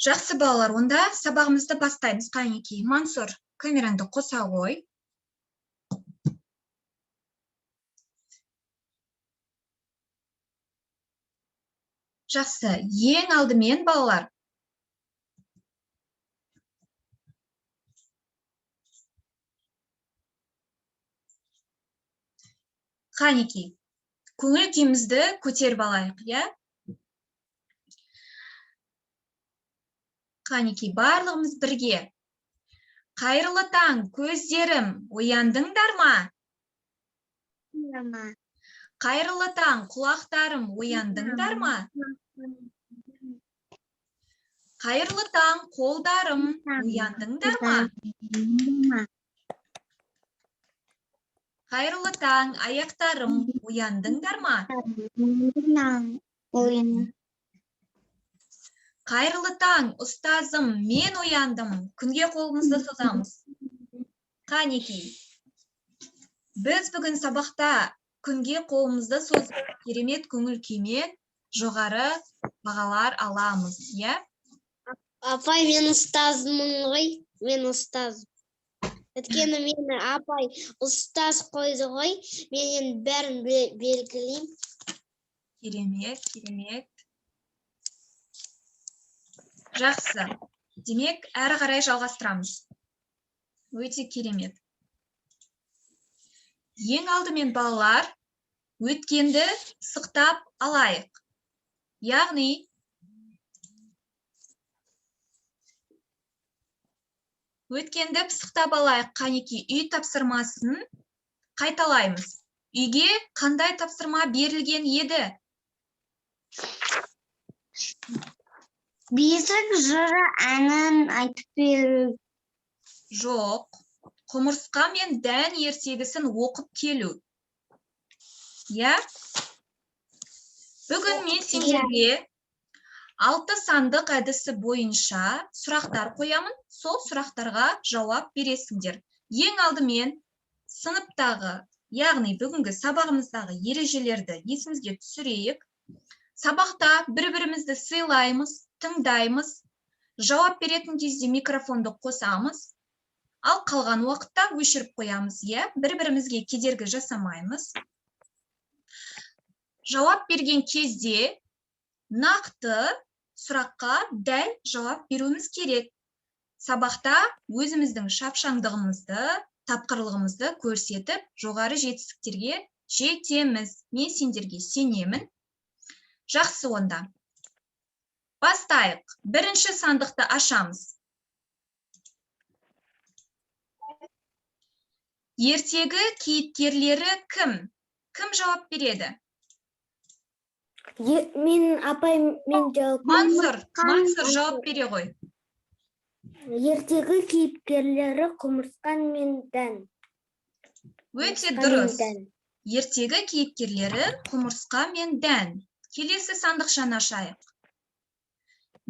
Жақсы, балалар, онда сабағымызды бастаймыз. Қанекей, Мансұр, камераңды қоса ғой. Жақсы, ең алдымен, балалар, қанекей, көңіл күйімізді көтеріп алайық, иә? Қанекей, барлығымыз бірге. Қайырлы таң, көздерім, ояндыңдар ма? Қайырлы таң, құлақтарым, ояндыңдар ма? Қайырлы таң, қолдарым, ояндыңдар ма? Қайырлы таң, аяқтарым, ояндыңдар ма? Қайырлы таң, ұстазым, мен ояндым. Күнге қолымызды созамыз. Қанекей. Біз бүгін сабақта күнге қолымызды созып, керемет көңіл күймен жоғары бағалар аламыз, иә? Апай, мен ұстазмын ғой, мен ұстаз. Өйткені мені апай ұстаз қойды ғой, мен енді бәрін белгілеймін. Керемет, керемет. Жақсы. Демек, әрі қарай жалғастырамыз. Өте керемет. Ең алдымен, балалар, өткенді пысықтап алайық. Яғни, өткенді пысықтап алайық. Қанекей, үй тапсырмасын қайталаймыз. Үйге қандай тапсырма берілген еді? Бесік жыры әнін айтып беру. Жоқ. Құмырсқа мен дән ертегісін оқып келу. Иә? Бүгін мен сендерге 6 сандық әдісі бойынша сұрақтар қоямын. Сол сұрақтарға жауап бересіңдер. Ең алдымен сыныптағы, яғни бүгінгі сабағымыздағы ережелерді есімізге түсірейік. Сабақта бір-бірімізді сыйлаймыз, тыңдаймыз. Жауап беретін кезде микрофонды қосамыз. Ал қалған уақытта өшіріп қоямыз, иә? Бір-бірімізге кедергі жасамаймыз. Жауап берген кезде нақты сұраққа дәл жауап беруіміз керек. Сабақта өзіміздің шапшаңдығымызды, тапқырлығымызды көрсетіп, жоғары жетістіктерге жетеміз. Мен сендерге сенемін. Жақсы, онда. Бастайық. Бірінші сандықты ашамыз. Ертегі кейіпкерлері кім? Кім жауап береді? Мен, апай, мен жауап Мансұр, Мансұр жауап бере ғой. Ертегі кейіпкерлері құмырсқа мен дән. Өте Құмырсқа мен дұрыс. дән. Ертегі кейіпкерлері құмырсқа мен дән. Келесі сандықшаны ашайық.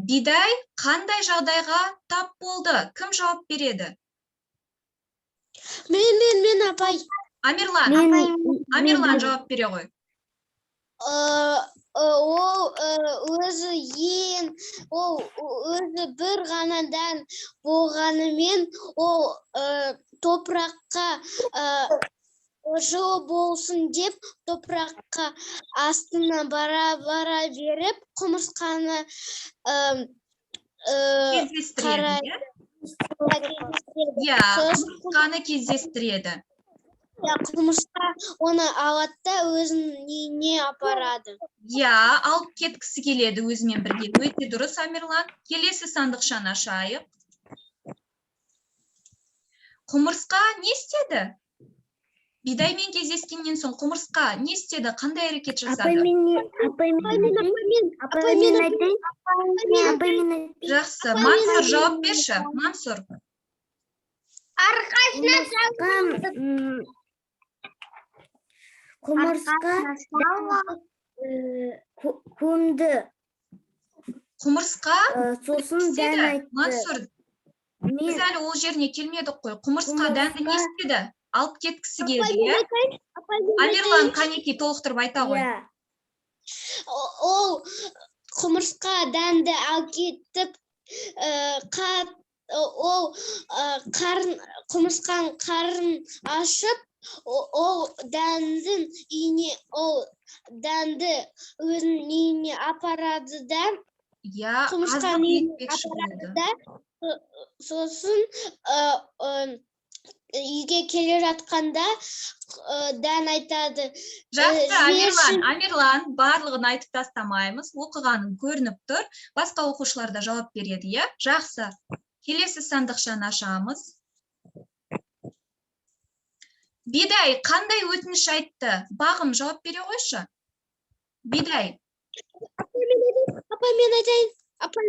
Бидай қандай жағдайға тап болды? Кім жауап береді? Мен, мен, мен, апай. Амирлан, Амирлан жауап бере ғой. Ол өзі ең, ол өзі бір ғана дән болғанымен, ол топыраққа жылы болсын деп топыраққа астына бара-бара беріп, құмырсқаны Кездестіреді, қарай- иә? кездестіреді. Иә, Сосын құмырсқаны кездестіреді. Иә, құмырсқа оны алады да өзінің үйіне апарады. Иә, алып кеткісі келеді өзімен бірге. Өте дұрыс, Амирлан. Келесі сандықшаны ашайық. Құмырсқа не істеді? Бидаймен кездескеннен соң құмырсқа не істеді? Қандай әрекет Апай, жасады? мен не, апай, мен Апай, мен, айтайын. апай, мен, Апай, мен айтайын. Апай, мен айтайын. Жақсы, Апай, мен Мансұр айтайын. жауап берші. Мансұр. Құмырсқа, көмді. Құмырсқа Сосын дән істеді. айтты. Мансұр, Мен біз әлі ол жеріне келмедік қой. Құмырсқа дәнді не Құмырсқа- істеді? Алып кеткісі Апай, келді, мен иә? айтайын. Апай, мен Амирлан, айтайын. қанекей, толықтырып айта ғой. Иә. Ол құмырсқа дәнді алып кетіп, Ол қарын, құмырсқаның қарын ашып, ол дәндің үйіне, ол дәнді өзінің үйіне апарады да, Иә, құмырсқаның азық үйіне етпекші апарады болды. да, сосын үйге келе жатқанда дән айтады. Жақсы, Амирлан, Жіберші. Амирлан, барлығын айтып тастамаймыз. Оқығаның көрініп тұр. Басқа оқушылар да жауап береді, иә? Жақсы. Келесі сандықшаны ашамыз. Бидай қандай өтініш айтты? Бағым, жауап бере қойшы. Бидай. Апай, мен айтайын. Апай,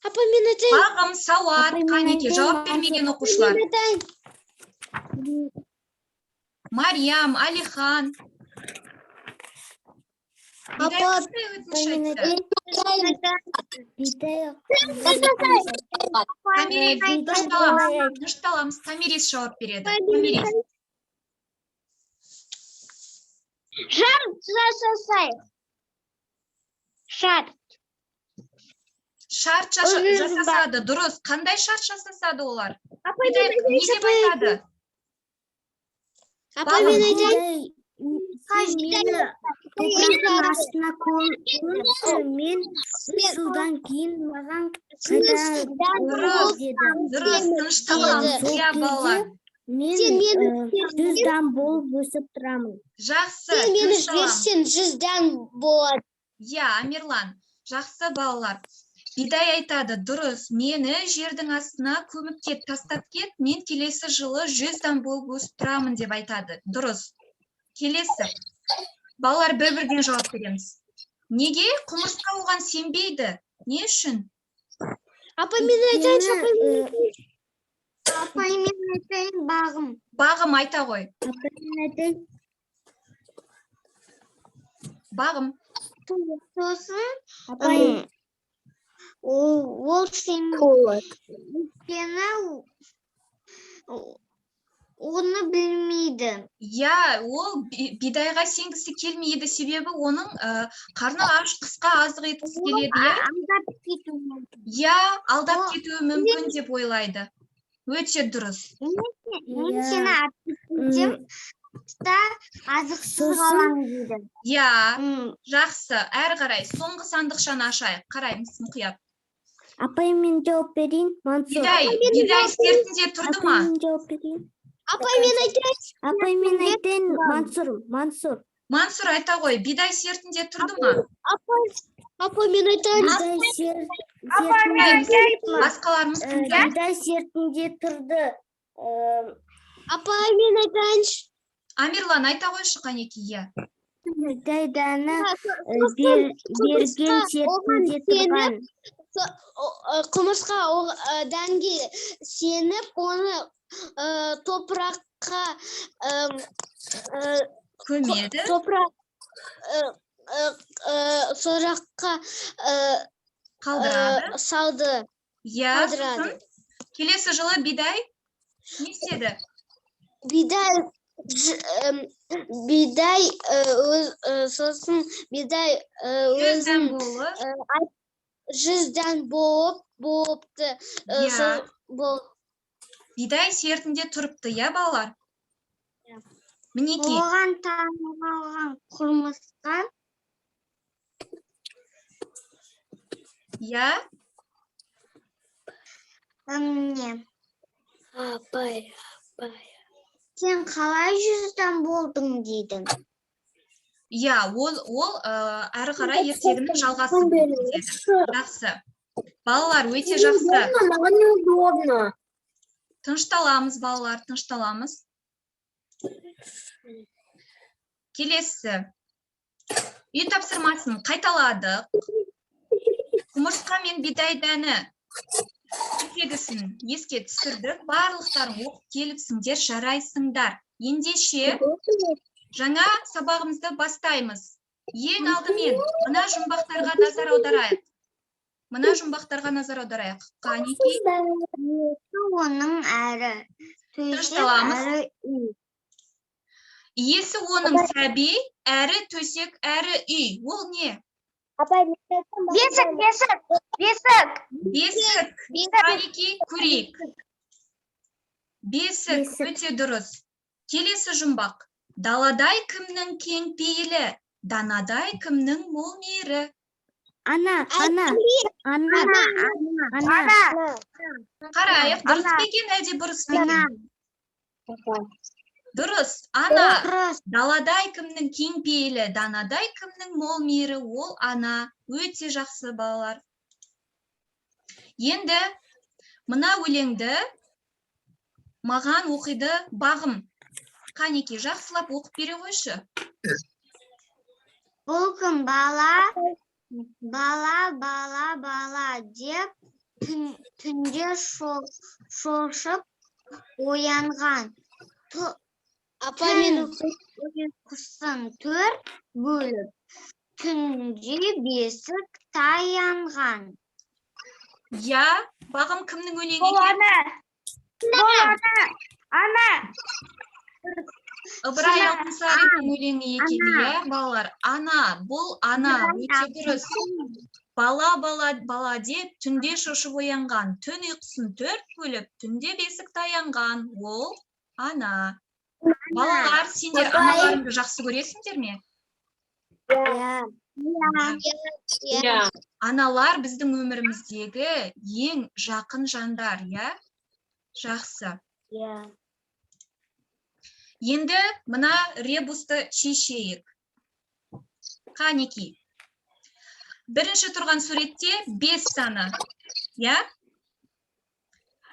апай, мен айтайын. Бағым, Сауат, Апай, мен қанеке, айтайын, жауап Мансұр. бермеген оқушылар. Мен айтайын. Мариям, Алихан. Бидай Апа, қандай өтініш мен айтты? Бидай. Томирис, Бидай тынышталамыз, қалай айтты? тынышталамыз. Томирис жауап береді. Томирис. Шарт жасасайық. Шарт. Шарт Өзі жасасады, дұрыс. Қандай шарт жасасады олар? Апай, Бидай мен не айтайыншы, деп апай. айтады? Апай, мен айтайын. Бидай, сен мені топырақтың астына көмші, мен 3 жылдан кейін маған қайта Дұрыс. деді. Дұрыс, тынышталамыз. Сол Иә, балалар. кезде мен Сен мені 100 дән болып өсіп тұрамын. Жақсы, Сен мені тынышталамыз. жіберсең, 100 дән болады. Иә, Амирлан, жақсы, балалар. Бидай айтады, дұрыс, мені жердің астына көміп кет, тастап кет, мен келесі жылы 100 дән болып өсіп тұрамын деп айтады. Дұрыс. Келесі. Балалар, бір-бірден жауап береміз. Неге құмырсқа оған сенбейді? Не үшін? Апай, мен айтайыншы, апай, мен Өйткені, Апай, мен айтайын, Бағым. Бағым, айта ғой. Апай, мен айтайын. Бағым. Сосын Апай, ол сен өйткені оны білмейді. Иә, ол бидайға сенгісі келмейді, себебі оның қарны аш, қысқа азық еткісі келеді, иә? Алдап кетуі мүмкін. Иә, алдап Ол- кетуі мүмкін деп ойлайды. Өте дұрыс. Мен Иә. сені алып кетсем, қыста азықсыз Сосын- қаламын дейді. Иә, жақсы. Әрі қарай соңғы сандықшаны ашайық. Қараймыз мұқият. Апай, мен жауап берейін, Мансұр. Бидай сертінде тұрды Апай, ма? мен жауап берейін. Апай, мен айтайын. Апай, мен айтайын, Мансұр, Мансұр. Мансұр, айта ғой, бидай сертінде тұрды ма? Апай, апай, мен айтайын. Бидай сертінде, Басқаларымыз тыңдайық. бидай сертінде тұрды. Апай, мен айтайыншы. Амирлан, айта қойшы, қанеки, иә. Бидай дәні Сосын берген құмырсқа оған сертінде сеніп, тұрған. Құмырсқа дәнге сеніп, оны топыраққа Көмеді. Топырақ сол жаққа Қалдырады. Салды. Иә, қалдырады. сосын келесі жылы бидай не істеді? Бидай сосын бидай 100 дән өзін болып. 100 дән болып болыпты. Иә. Сол бол Бидай сертінде тұрыпты, иә, балалар? Иә. Мінекей. Оған таңғалған құмырсқа Иә, не Апай, апай. сен қалай 100 дән болдың дейді. Иә, ол әрі қарай ертегінің жалғасы болып кетеді. Жақсы. Балалар, өте жақсы. Маған неудобно. Тынышталамыз, балалар, тынышталамыз. Келесі. Үй тапсырмасын қайталадық. Құмырсқа мен бидай дәні ертегісін еске түсірдік. Барлықтарың оқып келіпсіңдер, жарайсыңдар. Ендеше жаңа сабағымызды бастаймыз. Ең алдымен мына жұмбақтарға назар аударайық. Мына жұмбақтарға назар аударайық. Қанекей, Оның әрі төсек, Тынышталамыз. әрі үй. Иесі оның сәби, әрі төсек, әрі үй. Ол не? Апай, мен айтсам. Бесік, бесік, бесік. Бесік. Қанекей, көрейік. Бесік. Бесік. Өте дұрыс. Келесі жұмбақ. Даладай кімнің кең пейілі, данадай кімнің мол мейірі? Ана, ана, ана, ана. Ана. Қарайық, дұрыс па екен, әлде бұрыс па екен? Дұрыс, ана. Дұрыс. Даладай кімнің кең пейілі, данадай кімнің мол мейірі, ол ана. Өте жақсы, балалар. Енді мына өлеңді маған оқиды Бағым. Қанеки, жақсылап оқып бере қойшы. Бұл күн бала, бала, бала, бала деп түнде шошып оянған. Апай, мен Түн ұйқысын төрт бөліп, түнде бесік таянған. Иә, Бағым, кімнің өлеңі Бұл екен? ана. Бұл ана. Ана. Ыбырай Алтынсариннің өлеңі екен, иә, балалар. Ана, бұл ана, өте дұрыс. Бала, бала, бала деп түнде шошып оянған, түн ұйқысын төрт бөліп, түнде бесік таянған, ол ана. Балалар, сендер аналарыңды жақсы көресіңдер ме? Иә. Иә. Аналар біздің өміріміздегі ең жақын жандар, иә? Жақсы. Иә. Енді мына ребусты шешейік. Қанеки. Бірінші тұрған суретте 5 саны. Иә?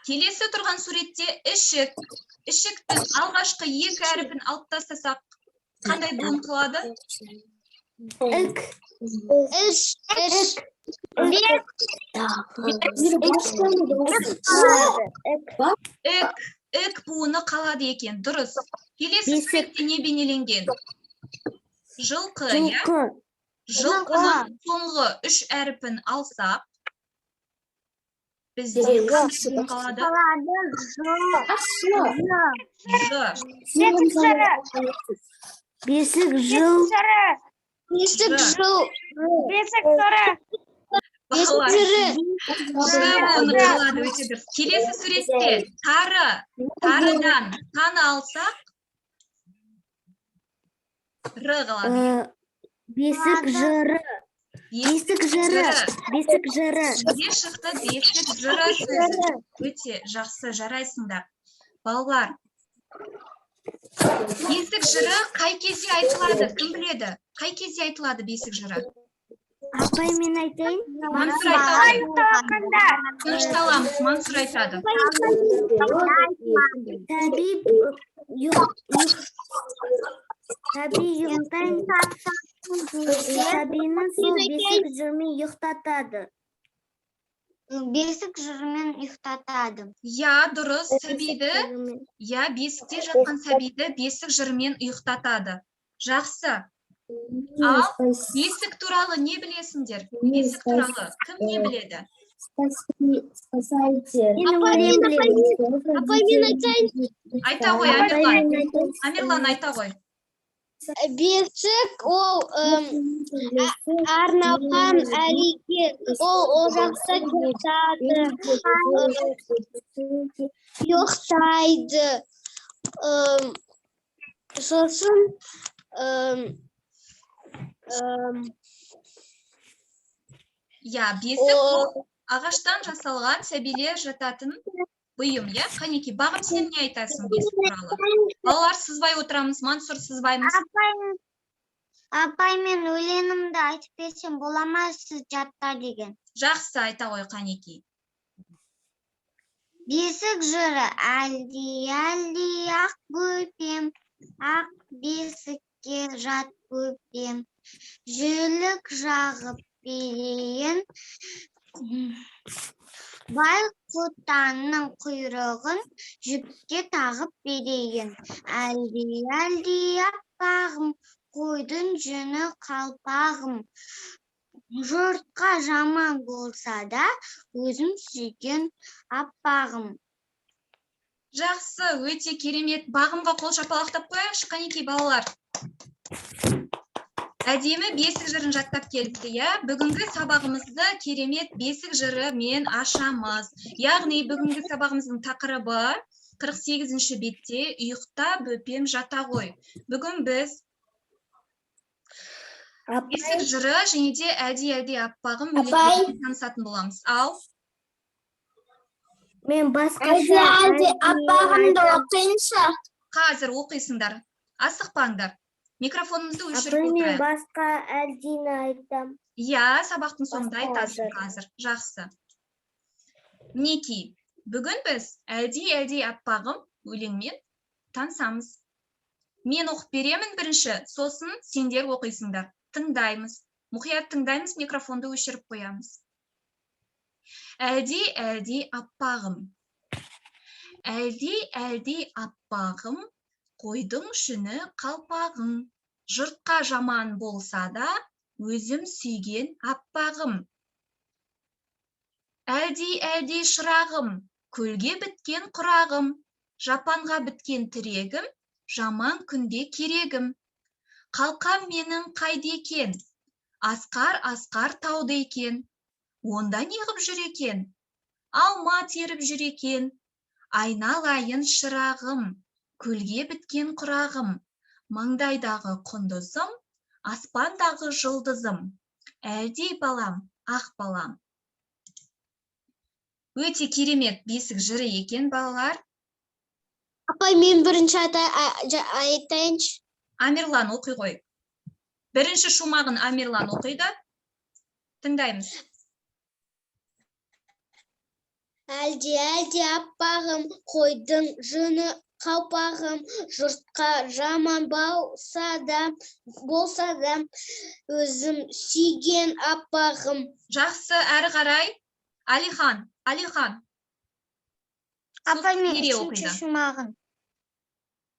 Келесі тұрған суретте ішік. Ішіктің алғашқы екі әріпін алып тастасақ, қандай буын қалады? Үк. Үш, үш. Үк, үк буыны қалады екен, дұрыс. Келесі Бесік. суретте не бейнеленген? Жылқы, иә? Жылқы. Жылқының соңғы үш әріпін алсақ, бізде қандай буын қалады? Қалады жыл. Ж. Бесік жыры. Бесік жыл. Бесік жыры. Бесік жыл. Бесік жыры. Балалар, Жыры. Ж буыны қалады, өте дұрыс. Келесі суретте тары, тарыдан таны алсақ, р қалады. Бесік жыры. Бесік жыры. Бесік жыры. Бізде шықты бесік жыры сөзі. Өте жақсы, жарайсыңдар. Балалар, бесік жыры қай кезде айтылады? Кім біледі? Қай кезде айтылады бесік жыры? Апай, мен айтайын. Мансұр айтады. Ұйықтаватқанда. Тынышталамыз, Мансұр айтады. Сәби сәби ұйықтайын. Сәбині сол бесік жырмен ұйықтатады. Бесік жырымен ұйықтатады. Иә, дұрыс, сәбиді, иә, бесікте жатқан сәбиді бесік жырымен ұйықтатады. Жақсы. Ал бесік туралы не білесіңдер? Бесік туралы кім не біледі? Спасайте. Мен өлең білемін. Апай, мен айтайын. Айта ғой, Апай, Амирлан. мен айтайын. Амирлан, айта ғой. Бесік ол арналған әрекет. Ол жақта жатады, ұйықтайды. Сосын Иә, бесік ол ағаштан жасалған сәбилер жататын бұйым, иә? Қанеки, Бағым, сен не айтасың бесік туралы? Балалар, сызбай отырамыз, Мансұр, сызбаймыз. Апай, мен өлеңімді айтып берсем бола ма, сіз жатта деген? Жақсы, айта ғой, қанеки. Бесік жыры. Әлди, әлди, ақ бөпем, ақ бесікке жат, бөпем. Жілік жағып берейін, бай құтанның құйрығын жіпке тағып берейін. Әлди, әлди, аппағым, қойдың жүні қалпағым. Жұртқа жаман болса да, өзім сүйген аппағым. Жақсы, өте керемет. Бағымға қол шапалақтап қояйықшы, қанеки, балалар. Әдемі бесік жырын жаттап келіпті, иә. Бүгінгі сабағымызды керемет бесік жырымен ашамыз. Яғни бүгінгі сабағымыздың тақырыбы 48 бетте «Ұйықта, бөпем, жата ғой». Бүгін біз бесік жыры және де «Әлди, әлди, аппағым» Апай. өлеңдерімен танысатын боламыз. Ал. Мен басқаша Әлди, аппағымды оқиыншы. Қазір оқисыңдар, асықпаңдар. Микрофонымызды өшіріп Апай, мен отырайық. басқа әлдині айтам. Иә, сабақтың соңында Басқа айтасың жыр. қазір. Жақсы. Мінекей, бүгін біз «Әлди, әлди, аппағым» өлеңмен танысамыз. Мен оқып беремін бірінші, сосын сендер оқисыңдар. Тыңдаймыз. Мұқият тыңдаймыз, микрофонды өшіріп қоямыз. «Әлди, әлди, аппағым». Әлди, әлди, аппағым, қойдың жүні қалпағың. Жұртқа жаман болса да, өзім сүйген аппағым. Әлди, әлди, шырағым, көлге біткен құрағым, жапанға біткен тірегім, жаман күнде керегім. Қалқам менің қайда екен? Асқар, асқар тауда екен. Онда неғып жүр екен? Алма теріп жүр екен. Айналайын шырағым, көлге біткен құрағым, маңдайдағы құндызым, аспандағы жұлдызым. Әлди балам, ақ балам. Өте керемет бесік жыры екен, балалар. Апай, мен бірінші айтайыншы. Амирлан, оқи ғой. Бірінші шумағын Амирлан оқиды. Тыңдаймыз. Әлди, әлди, аппағым, қойдың жүні қалпағым, жұртқа жаман болса да, өзім сүйген аппағым. Жақсы, әрі қарай. Алихан, Алихан. Апай, мен Зере үшінші оқиды. шумағын.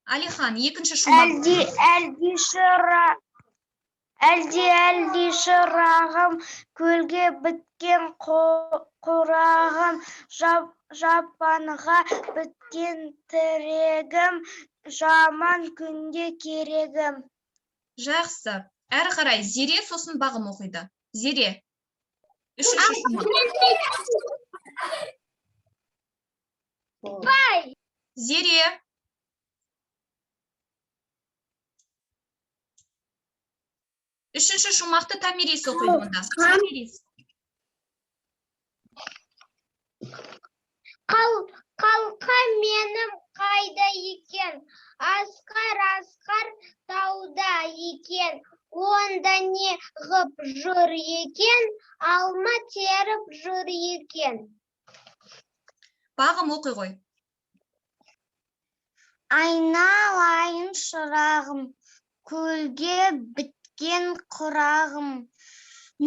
Алихан, екінші шумақ. Әлди, әлди, шыра Әлди, әлди, шырағым, көлге біткен құрағым, жапанға біткен тірегім, жаман күнде керегім. Жақсы. Әрі қарай Зере, сосын Бағым оқиды. Зере. Үшінші шумақ. Зере. Үшінші шумақты Томирис оқиды онда. Томирис. Қалқа менің қайда екен? Асқар, асқар тауда екен. Онда не ғып жүр екен? Алма теріп жүр екен. Бағым, оқи ғой. Айналайын шырағым, көлге біткен құрағым,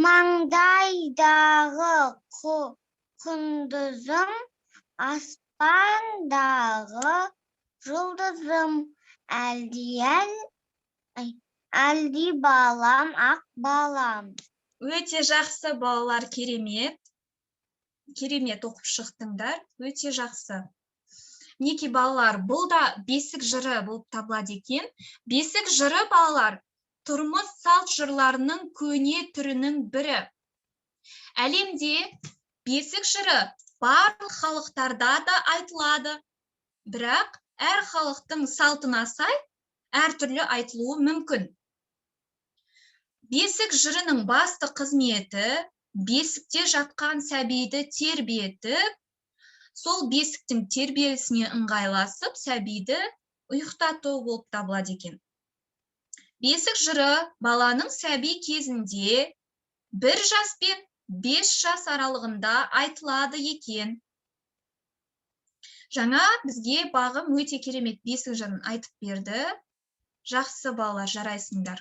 маңдайдағы құндызым, аспандағы жұлдызым, әлди, ай, әлди балам, ақ балам. Өте жақсы, балалар, керемет. Керемет оқып шықтыңдар. Өте жақсы. Мінекей, балалар, бұл да бесік жыры болып табылады екен. Бесік жыры, балалар, тұрмыс салт жырларының көне түрінің бірі. Әлемде бесік жыры барлық халықтарда да айтылады. Бірақ әр халықтың салтына сай әртүрлі айтылуы мүмкін. Бесік жырының басты қызметі бесікте жатқан сәбиді тербетіп, сол бесіктің тербелісіне ыңғайласып, сәбиді ұйықтату болып табылады екен. Бесік жыры баланың сәби кезінде, 1 жас пен 5 жас аралығында айтылады екен. Жаңа бізге Бағым өте керемет бесік жырын айтып берді. Жақсы, балалар, жарайсыңдар.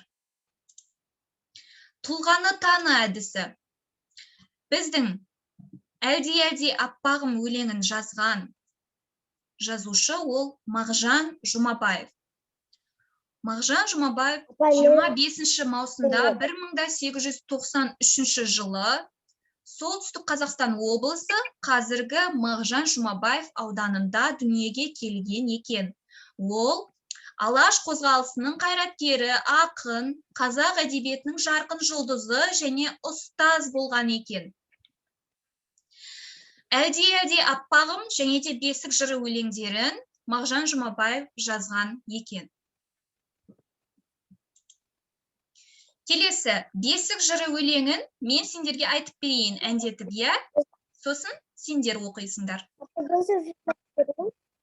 Тұлғаны таны әдісі. Біздің «Әлди, әлди, аппағым» өлеңін жазған жазушы ол Мағжан Жұмабаев. Мағжан Жұмабаев 25 маусымда 1893 жылы Солтүстік Қазақстан облысы, қазіргі Мағжан Жұмабаев ауданында дүниеге келген екен. Ол Алаш қозғалысының қайраткері, ақын, қазақ әдебиетінің жарқын жұлдызы және ұстаз болған екен. «Әлди, әлди аппағым» және де «Бесік жыры» өлеңдерін Мағжан Жұмабаев жазған екен. Келесі «Бесік жыры» өлеңін мен сендерге айтып берейін әндетіп, иә? Сосын сендер оқисыңдар.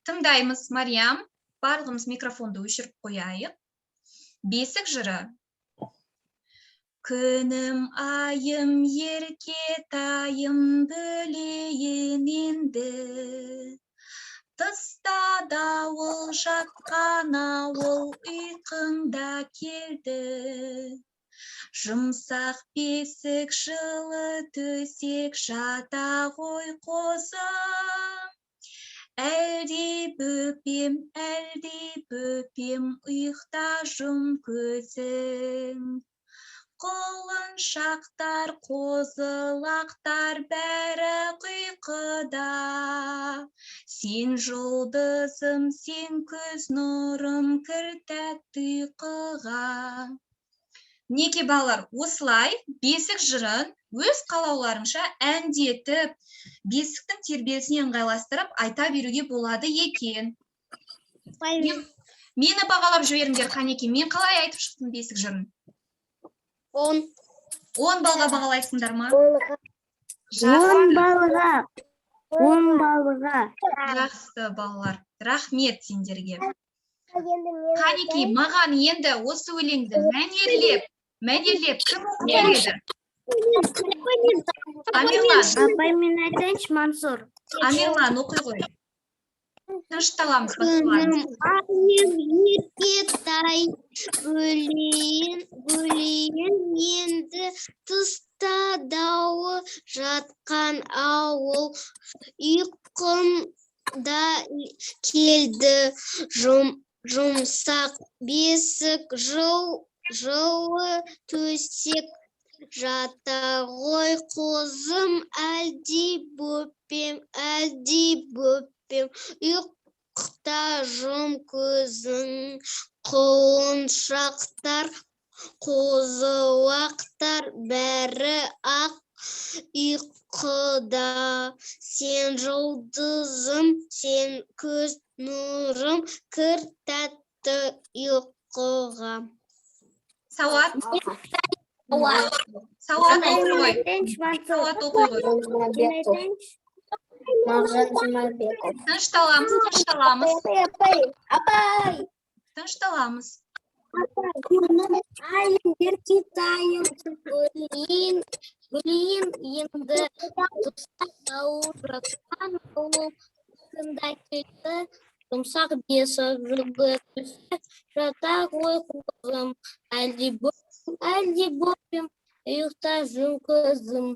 Тыңдаймыз, Мариям. Барлығымыз микрофонды өшіріп қояйық. «Бесік жыры». Күнім, айым, еркетайым, бөлейін енді. Тыста дауыл, жатқан ауыл, ұйқың да келді. Жұмсақ бесік, жылы төсек, жата ғой, қозым. Әлди бөпем, әлди бөпем, ұйықта, жұм көзің. Құлыншақтар, қозы-лақтар, бәрі ұйқыда. Сен жұлдызым, сен көз нұрым, кір тәтті ұйқыға. Мінекей, балалар, осылай «Бесік жырын» өз қалауларыңша әндетіп, бесіктің тербелісіне ыңғайластырып айта беруге болады екен. Мені бағалап жіберіңдер, қанеки, мен қалай айтып шықтым «Бесік жырын»? 10. 10 балға бағалайсыңдар ма? 10 Жақсы. баллға. 10 баллға. Жақсы, балалар, рахмет сендерге. Қанеки, маған енді осы өлеңді мәнерлеп, мәнерлеп кім оқып береді? Амирлан. Апай, мен айтайыншы, Мансұр. Амирлан, оқи ғой. Тынышталамыз, басқаларымыз. Күнім, айым, еркетай, бөлейін, бөлейін енді. Тыста дауыл, жатқан ауыл, ұйқым да келді. Жұмсақ бесік, жылы төсек, жата ғой, қозым. Әлди бөпем, әлди бөпем, ұйықта, жұм көзің. Құлыншақтар, қозы-лақтар, бәрі ақ ұйқыда. Сен жұлдызым, сен көз нұрым, кір тәтті ұйқыға. Сауат, Сауат, оқи ғой. Айтайыншы, Мансұр. Сауат, оқи ғой. Мен айтайыншы. Мағжан Жұмабеков. Тынышталамыз, тынышталамыз. Апай, апай. Тынышталамыз. Күнім, айым, еркетайым, бөлейін, бөлейін енді. Тыста дауыл, жатқан ауыл, ұйқым да келді. Жұмсақ бесік, жылы төсек, жата ғой, қозым. Әлди бөпем, әлди бөпем, ұйықта, жұм көзім.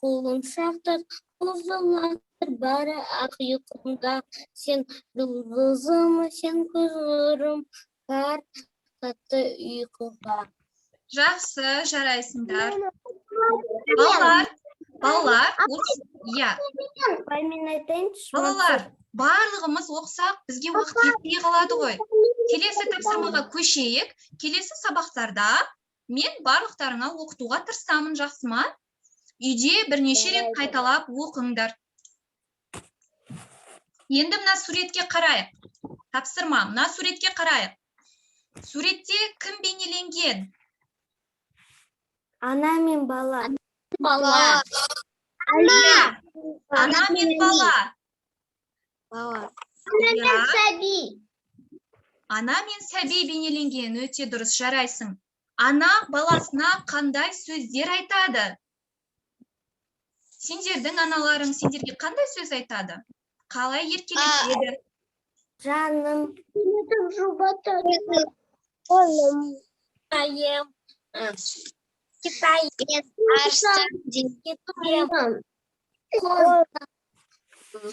Құлыншақтар, қозы-лақтар, бәрі ақ ұйқымда. Сен жұлдызым, сен көз нұрым, кір тәтті ұйқыға. Жақсы, жарайсыңдар, балалар. Балалар, иә. Апай, мен айтайыншы. Балалар, барлығымыз оқысақ, бізге уақыт жетпей қалады ғой. Келесі тапсырмаға көшейік. Келесі сабақтарда мен барлықтарыңа оқытуға тырысамын, жақсы ма? Үйде бірнеше рет қайталап оқыңдар. Енді мына суретке қарайық. Тапсырма: мына суретке қарайық. Суретте кім бейнеленген? Ана мен бала. Бала. Иә, ана мен бала. Бала. Иә. Сәби. Ана мен сәби бейнеленген, өте дұрыс, жарайсың. Ана баласына қандай сөздер айтады? Сендердің аналарың сендерге қандай сөз айтады? Қалай еркелетеді? Жаным. Айым. Китай. Мен арыстан деп.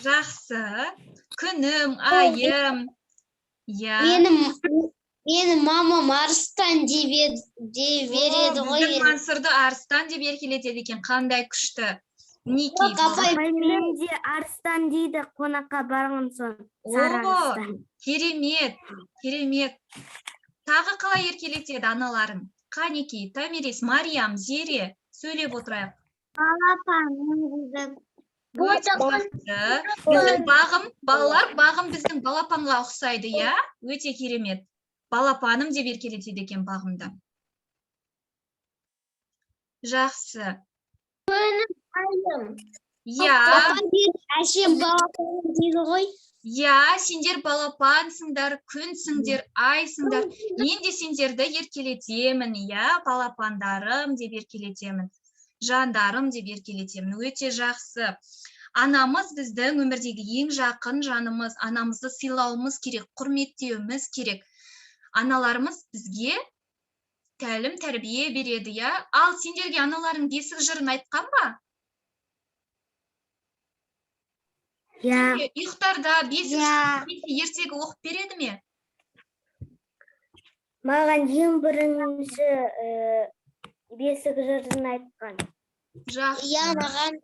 Жақсы. Күнім, айым, иә. Менің мамам арыстан деп береді О, ғой. біздің Мансұрды арыстан деп еркелетеді екен, қандай күшті. Мінекей. Апай, Апай, мен де арыстан дейді қонаққа барған соң. Сары О, арыстан. Керемет, керемет. Тағы қалай еркелетеді аналарың? Қанекей, Томирис, Мариям, Зере, сөйлеп отырайық. Балапаным дейді. Өте жақсы. Біздің бағым, балалар, бағым біздің балапанға ұқсайды, иә? Өте керемет. Балапаным деп еркелетеді екен бағымды. Жақсы. Иә, Апай, менің әжем балапаным дейді ғой. иә, сендер балапансыңдар, күнсіңдер, айсыңдар. Мен де сендерді еркелетемін, иә, балапандарым деп еркелетемін. Жандарым деп еркелетемін. Өте жақсы. Анамыз біздің өмірдегі ең жақын жанымыз. Анамызды сыйлауымыз керек, құрметтеуіміз керек. Аналарымыз бізге тәлім тәрбие береді, иә. Ал сендерге аналарың бесік жырын айтқан ба? Иә. Ұйықтарда бесік Иә. жыры немесе ертегі оқып береді ме? Маған ең бірінші бесік жырын айтқан. Жақсы. Иә, маған.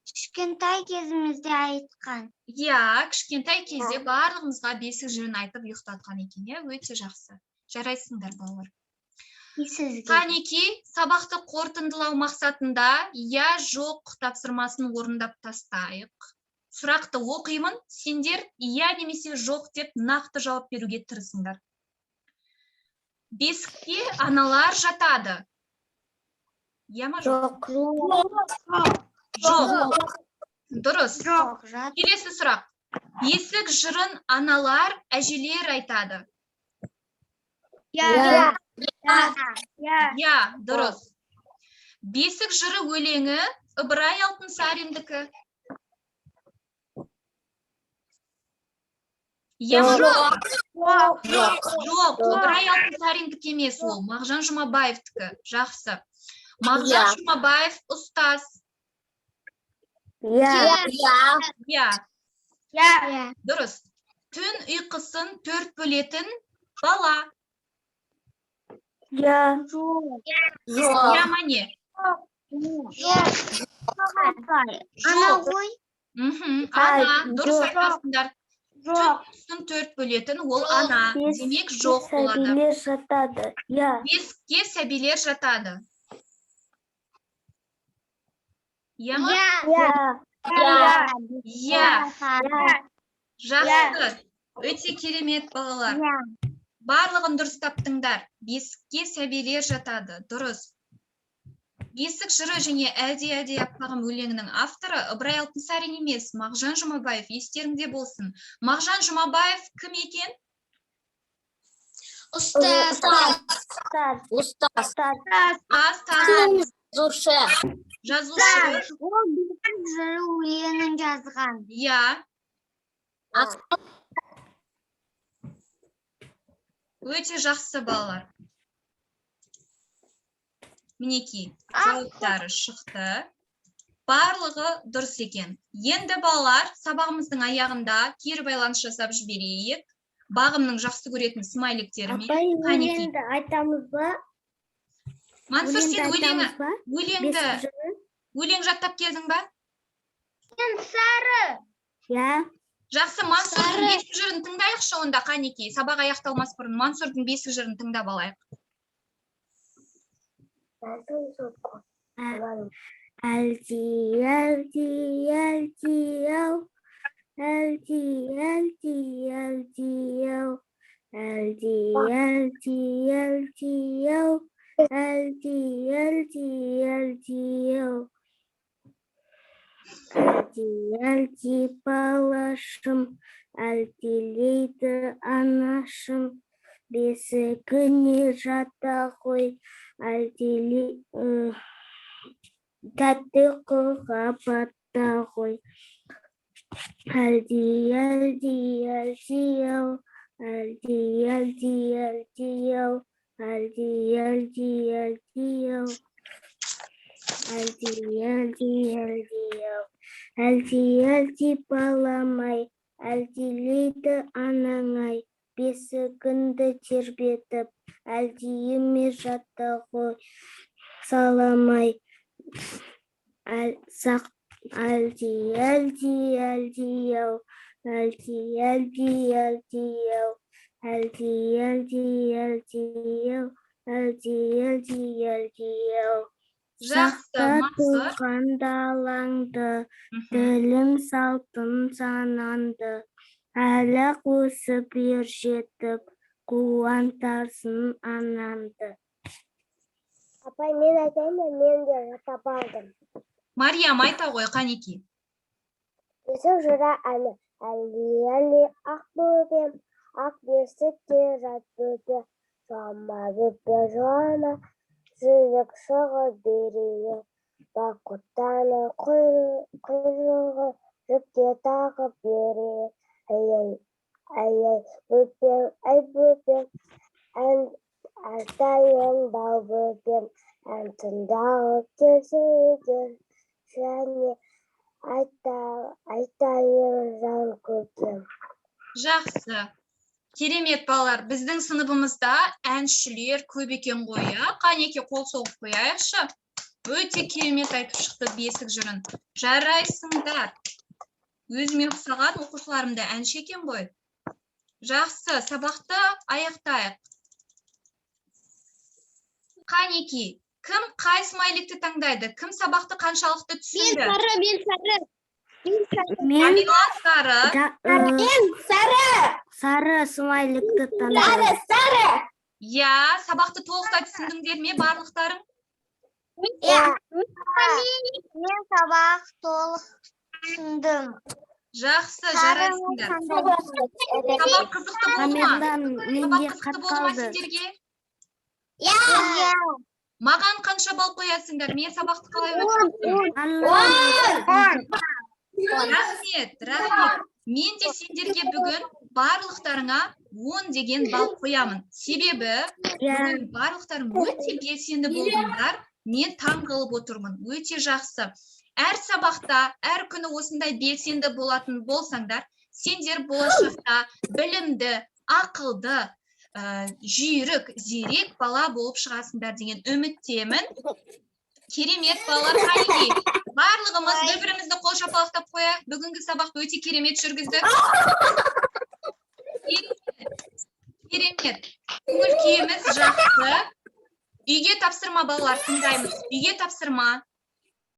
Кішкентай кезімізде айтқан. Иә, кішкентай кезде барлығымызға бесік жырын айтып ұйықтатқан екен, иә, өте жақсы. Жарайсыңдар, балалар. Сізге. Қанеки, сабақты қорытындылау мақсатында иә, жоқ тапсырмасын орындап тастайық. Сұрақты оқимын, сендер иә немесе жоқ деп нақты жауап беруге тырысыңдар. Бесікке аналар жатады. Иә ма, жоқ? Жоқ. Жоқ. Дұрыс. Жоқ, жат. Келесі сұрақ. Бесік жырын аналар, әжелер айтады. Иә. Иә, дұрыс. Бесік жыры өлеңі Ыбырай Алтынсариндікі. Иә ма, жоқ? Жоқ. Жоқ, Ыбырай Алтынсариндікі емес ол, Мағжан Жұмабаевтікі. Жақсы. Мағжан Жұмабаев ұстаз. Иә. Иә, Иә. дұрыс. Түн ұйқысын төрт бөлетін бала. Иә. Жоқ. Иә ма, не? Жоқ. Апай, ана Жоқ. ғой. Ай, Ана, дұрыс жоқ. айтасыңдар. Түн ұйқысын төрт бөлетін ол ана. Демек, жоқ болады. Сәбилер жатады. Иә. Бесікке сәбилер жатады. Иә ма? Иә. Иә. Жақсы. Өте керемет, балалар. Барлығын дұрыс таптыңдар. Бесікке сәбилер жатады. Дұрыс. Бесік жыры және Әлди, әлди аппағым өлеңінің авторы Ыбырай Алтынсарин емес, Мағжан Жұмабаев. Естеріңде болсын. Мағжан Жұмабаев кім екен? Ұстаз. Ұстаз. Ұстаз. Ұстаз. Астаз, Жазушы. жазушы. Ол бесік жыры өлеңін жазған. Иә. Өте жақсы, балалар. Мінекей, жауаптары шықты. Барлығы дұрыс екен. Енді, балалар, сабағымыздың аяғында кері байланыс жасап жіберейік. Бағымның жақсы көретін смайликтерімен. Апай, Қанекей. өлеңді айтамыз ба? Мансұр, Өлеңді сен өлеңі, айтамыз ба? өлеңді, Бесік жыры? өлең жаттап келдің ба? Иә. Жақсы, Мансұрдың бесік жырын тыңдайықшы онда, қанекей. Сабақ аяқталмас бұрын Мансұрдың бесік жырын тыңдап алайық. Әлди, әлди, әлди, ау. Әлди, әлди, әлди, ау. Әлди, әлди, әлди, ау. Әлди, әлди, әлди, ау. Әлди, әлди, балашым, әлдилейді анашым. Бесігіне жата ғой, әлдиле, тәтті ұйқыға бата ғой. Әлди, әлди, әлди, ау. Әлди, әлди, әлди, ау. Әлди, әлди, әлди, ау. Әлди, әлди, әлди, ау. Әлди, әлди, балам-ай, әлдилейді анаң-ай. Бесігіңді тербетіп, әлдиіме жата ғой, саламай. Әл, сақ, Әлди, әлди, әлди, ау. Әлди, әлди, әлди, ау. Әлди, әлди, әлди, ау. Әлди, әлди, әлди, ау. Жақсы, Сақта Мансұр. туған далаңды, тілің, салтын, санаңды. Әлі-ақ өсіп ер жетіп, қуантарсың анаңды. Апай, мен айтайын ба? Мен де жаттап алдым. Мариям, айта ғой, қанеки. Бесік жыры әні. Әлли, әлли, ақ бөпем, ақ бесікте жат бөпе, жылама, бөпе, жылама, жілік шығып берейін. Бақұттаны құйрығы жіпке тағып берейін. Әй, әй, әй, әй, бөпем, әй, бөпем, ән айтайын бал бөпем, ән тыңдағып келсе егер, және айтайын жан көкем. Жақсы. Керемет, балалар. Біздің сыныбымызда әншілер көп екен ғой, иә? Қанеки, қол соғып қояйықшы. Өте керемет айтып шықты бесік жырын. Жарайсыңдар. Өзіме ұқсаған оқушыларым да әнші екен ғой. Жақсы, сабақты аяқтайық. Қанеки, кім қай смайликті таңдайды? Кім сабақты қаншалықты Мен түсінді? сары, мен сары. Мен сары. Мен Амила сары. Да, сары смайликті таңдаймын. Сары. Иә, сабақты толықтай түсіндіңдер ме барлықтарың? Иә. Мен сабақ толық түсіндім. Жақсы, жарайсыңдар. Сабақ қызықты болды ма? Амирлан, Сабақ менде қызықты хат болды ма қалды. сендерге? Иә. Маған қанша балл қоясыңдар? Мен сабақты қалай өткіздім? Алла. Рахмет, рахмет. Мен де сендерге бүгін барлықтарыңа 10 деген балл қоямын. Себебі бүгін барлықтарың өте белсенді болдыңдар. Мен таң қалып отырмын. Өте жақсы. Әр сабақта, әр күні осындай белсенді болатын болсаңдар, сендер болашақта білімді, ақылды, жүйрік, зерек бала болып шығасыңдар деген үміттемін. Керемет, балалар, қанекей. Барлығымыз бір бірімізді қол шапалақтап қояйық. Бүгінгі сабақты өте керемет жүргіздік. Керемет. Керемет. Көңіл күйіміз жақсы. Үйге тапсырма, балалар, тыңдаймыз. Үйге тапсырма.